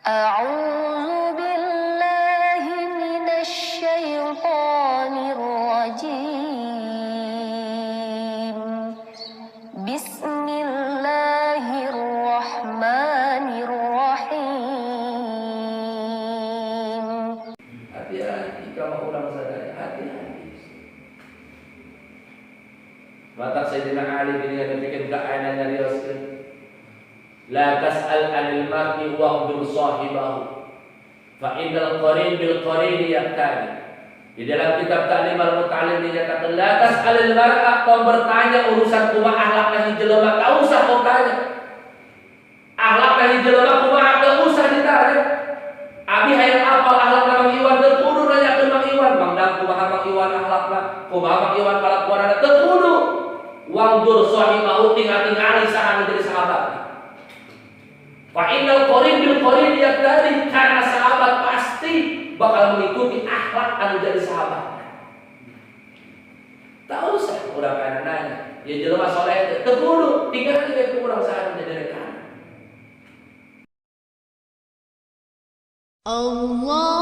أعوذ بالله من الشيطان الرجيم. بسم الله الرحمن الرحيم. Hati-hati kalau orang sadaya, hati-hati. Matak Sayyidina Ali bin Abi bikin keainan nyarioskeun. La tas'al 'anil mar'i wanzur sahibahu. Fa innal qarin bil qarin yaqtadi. Di dalam kitab Ta'lim al-Muta'allim dinyatakan, la tas'alil mar'a, kau bertanya urusan kumaha akhlakna hiji jelema, tak usah kau tanya. Akhlakna hiji jelema kumaha teu usah ditanya. Abi hayang apal akhlakna Mang Iwan, teu kudu nanyakeun Mang Iwan, Mang Dang kumaha Mang Iwan akhlakna, kumaha Mang Iwan kalakuanana, teu kudu. Wanzur sahibahu, tinggal-tingali saha nu jadi sahabat. Fa innal qarin bil qarin yaqtadi, karena sahabat pasti bakal mengikuti akhlak anu jadi sahabat. Tak usah urang kana nanya. Ya jelema soleh teu kudu, tinggal we ku urang saha nu jadi rekan. Allah.